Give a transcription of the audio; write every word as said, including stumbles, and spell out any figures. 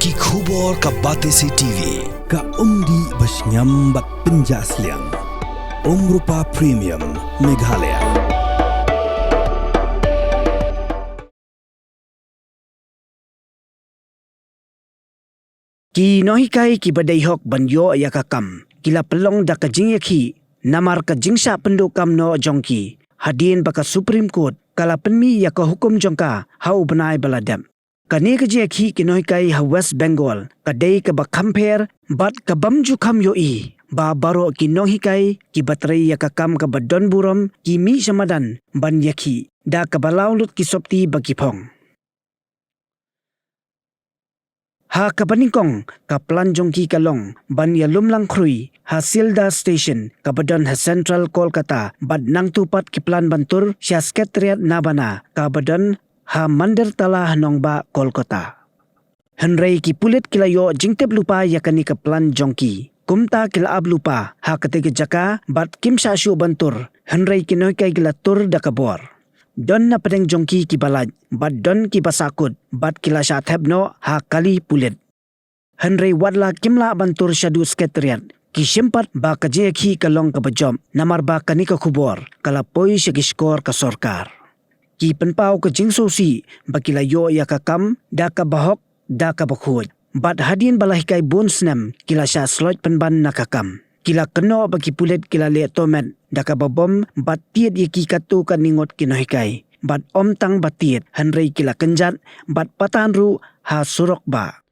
Ki khubor ka Batesi T V, ka umdih ba shngiam bad pynjah sliang. Umrupa Premium, Meghalaya. Ki nonghikai kiba dei hok ban ïoh ïa ka kam ki la pynlong da ka jingïakhih namar ka jingshah pynduh kam noh jong ki, hadien ba ka Supreme Court ka la pynmih ïa ka hukum jong ka ha u bnai ba la dep. Kane ka jingïakhih ki nonghikai ha West Bengal ka dei kaba kham pher bad ka bym ju kham ïohi ba baroh ki nonghikai kiba trei ïa ka kam kaba don burom ki mih sha madan ban ïakhih da kaba law lut ki sopti ba ki phong. Ha kaba nyngkong, ka plan jong ki ka long ban ïalum lang khrui ha Sealdah Station kaba don ha Central Kolkata, bad nangta pat ki plan ban tur sha Secretariat Nabana kaba don ha Mandir Tala ha nongbah Kolkata. Hynrei ki pulit ki la ïoh jingtip lypa ïa kane ka plan jong ki. Kumta ki la ap lypa ha katei ka jaka bad kim shah shuh ban tur, hynrei ki nonghikai ki la tur da ka bor. Don na pdeng jong ki kiba lait bad don kiba sahkut bad ki la shah thep noh ha kali pulit. Hynrei wat la kim lah ban tur shaduh Secretariat, ki shim pat ba ka jingïakhih ka long kaba jop namar ba kane ka khubor ka la poi sha ki shkor ka sorkar. Ki pynpaw ka jingsngewsih ba ki la ïoh ïa ka kam da kaba hok da kaba khuid, bad hadien ba la hikai bun snem ki la shah sloit pynban na ka kam. Ki la kynnoh ba ki pulit ki la leh tohmet da kaba bom bad tied ïa ki katto katne ngut ki nonghikai, bad ym tang ba tied, hynrei ki la kynjat bad patan ruh ha surok bah.